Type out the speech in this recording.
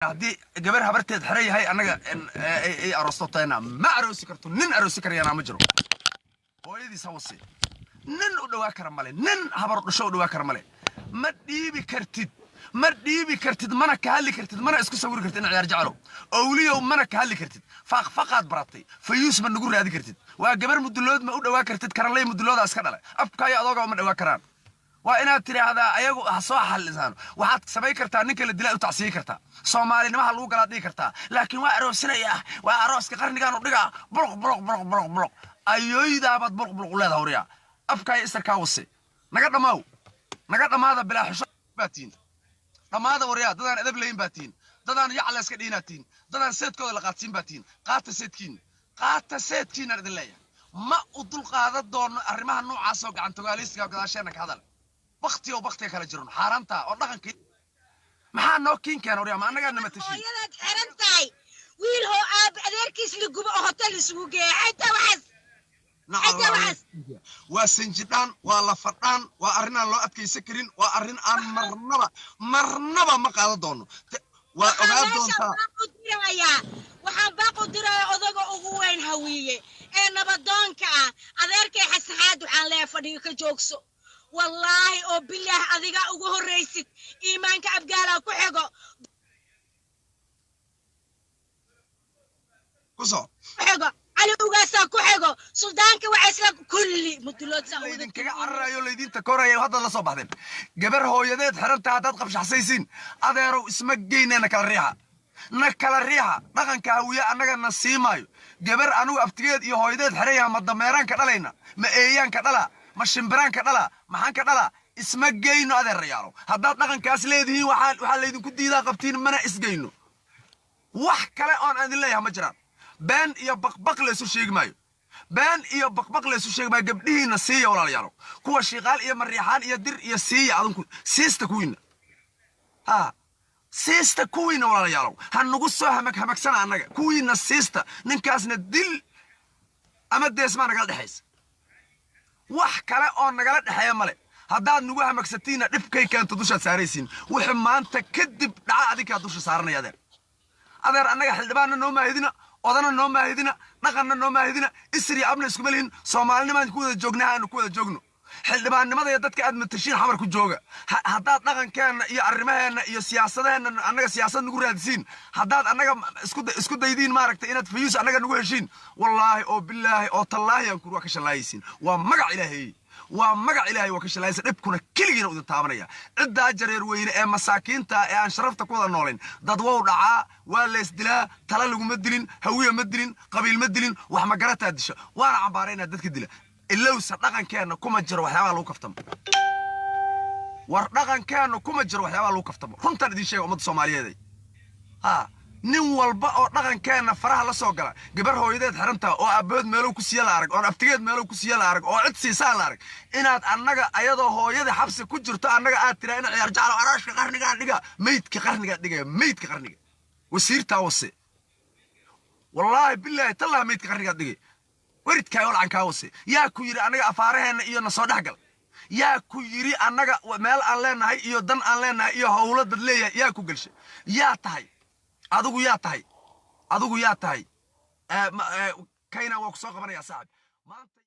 Haddii gabar habarteed xere yahay, annaga ay aroosto tayna ma aroosi karto. Nin aroosi karayana ma jiro. Hooyadiis ha wasi, nin u dhawaa kara male, nin habar dhasho u dhawaa kara male. Ma dhiibi kartid, ma dhiibi kartid, mana ka hadli kartid, mana isku sawiri kartid in ciyaar jecelo owliyow, mana ka hadli kartid. Faaqfaqaad baratay, fayuus ma nagu raadi kartid. Waa gabar Mudulood, ma u dhawaa kartid. Karaley Mudulooda iska dhale, afkaayo adooga uma dhawaa karaan. Waa inaad tidhaahdaa ayagu ha soo xallisaan. Waxaad samayn kartaa, ninka la dilaa u tacsiyi kartaa, soomaalinimaha lagu galaad dhigi kartaa, laakiin waa aroosinayaa, waa arooska qarnigaan u dhigaa. Buluq buluq buluq buluq buluq, ayoydaabaad buluq buluq u leedaha. Horiyaa afkaayo isarkaa wase, naga dhammaaw, naga dhammaada. Bilaa xisho baa tihin, dhammaada. Waryaa, dadaan edab lahayn baa tihin, dadaan yacla iska dhiinaa tihin, dadaan seedkooda la qaadsiin baa tihin. Qaata seedkiin, qaata seedkiinaan idin leeyahay. Ma u dul qaadan doono arrimaha noocaas oo gacantogaalaysiga. Gadaasheenna ka hadal, bakti oo baktiga kala jiron, xaaraanta oo dhaqankii maxaa noo kiin keena? Waryaa, ma annagaa nama tashiin? Hooyadaad xiran tahay, wiil hoo aab adeerkiis la gubo oo hotel isugu geeya, xaytaa waxaas, xaytaa waxaas. Waa sinjidhaan, waa la fadhaan, waa arrin aan loo adkaysan karin, waa arrin aan marnaba marnaba ma qaadan doono. Waa waxaan ogaan meeshaan doontaa. Baaq u dirayaa, waxaan baaq u dirayaa odaga ugu weyn Hawiye ee nabadoonka ah, adeerkay Xasaxaad. Waxaan leeyahay, fadhiga ka joogso. Wallaahi oo bilaah, adigaa ugu horraysid, iimaanka Abgaalaa ku xigo. Ku soo ku xigo Cali Ugaasaa, ku xigo suldaanka. Waxaa isla kulli Mudulood saa wada laydinkaga cararayo, laydin takooraya, hadda la soo baxdeen. Gabar hooyadeed xirantaa haddaad qabshaxsaysiin, adeerow, isma geynee. Na kala riixa, na kala riixa. Dhaqanka Hawiye annaga na sii maayo. Gabar anugu abtigeed iyo hooyadeed xiran yaha, ma dameeraanka dhalayna, ma eeyaanka dhala, ma shimbiraanka dhala, maxaan ka dhala? Isma geyno, adeerayaalo. Haddaad dhaqankaas leedihiin, waxaa laydinku diidaa qabtiin, mana isgeyno. Wax kale oon idin leeyahay ma jiraan. Been iyo baqbaq laysu sheegi maayo, been iyo baqbaq laysu sheegi maayo. Gabdhihiina siiya, walaalayaalo. Kuwa Shiiqaal iyo Mariixaan iyo Dir iyo siiya, adinku siista kuwiina, ha siista kuwiina. Walaalayaalow, ha nagu soo hamag hamagsana annaga. Kuwiina siista, ninkaasna dil ama deesmaa nagala dhexaysa. Wax kale oo nagala dhexeeya male. Haddaad nagu hamagsatiinna, dhibkay keento dushaad saaraysiin. Wixii maanta kadib dhaca adinkaa dusha saaranaya, adeer. Adeer, annaga xildhibaanna noo maahidina, odana noo maahidina, dhaqanna noo maahidina, isri abna iskuma lihin. Soomaalinimaan ku wada joognaa, aanu ku wada joogno. Xildhibaannimada iyo dadka aad matashiin xamar ku jooga. Haddaad dhaqankeenna iyo arrimaheenna iyo siyaasadaheenna annaga siyaasad nagu raadisiin, haddaad annaga isku daydiin, maaragtay, inaad fayuus annaga nagu heshiin, wallaahi oo bilaahi oo tallaahi aan kur waa ka shallaayaysiin. Waa magac Ilaahay, waa magac Ilaahay, waa ka shallaayaysa. Dhibkuna keligiina idin taabanaya. Ciddaa Jareer Weyne ee masaakiinta ee aan sharafta ku wada noolayn, dad wow dhacaa, waa leysdilaa. Tala laguma dilin, Hawiya ma dilin, qabiil ma dilin, wax ma garataa disha. Waana cambaaraynaa dadka dila. Ilowsa dhaqankeenna kuma jiro waxyaabaha lagu kaftamo. War, dhaqankeenna kuma jiro waxyaabaha lagu kaftamo. Runtaan idin sheega, ummadda Soomaaliyeed, ha nin walba oo dhaqankeenna faraha la soo gala, gabar hooyadeed xirantaa oo aabbahood meelow ku siiya la arag, oon abtigeed meelow ku siiya la arag, oo cid siisaa la arag, inaad annaga ayadoo hooyada xabsi ku jirto annaga aad tiraa ina ciyaar jeclo arooshka qarnigaa dhiga, meydka qarnigaa dhigaya, meydka qarniga wasiirtaa wase. Wallaahi bilaahi tallahi, meydka qarnigaa dhigay, weridkaa oo lacankaa wase. Yaa ku yidhi annaga afaaraheenna iyo na soo dhex gal? Yaa ku yidhi annaga meel aan leenahay iyo dan aan leenahay iyo howlo dad leeyahay yaa ku gelshay? Yaa tahay adigu? Yaa tahay adigu? Yaa tahay? Kayna waa ku soo qabanaya, saaxib, maanta.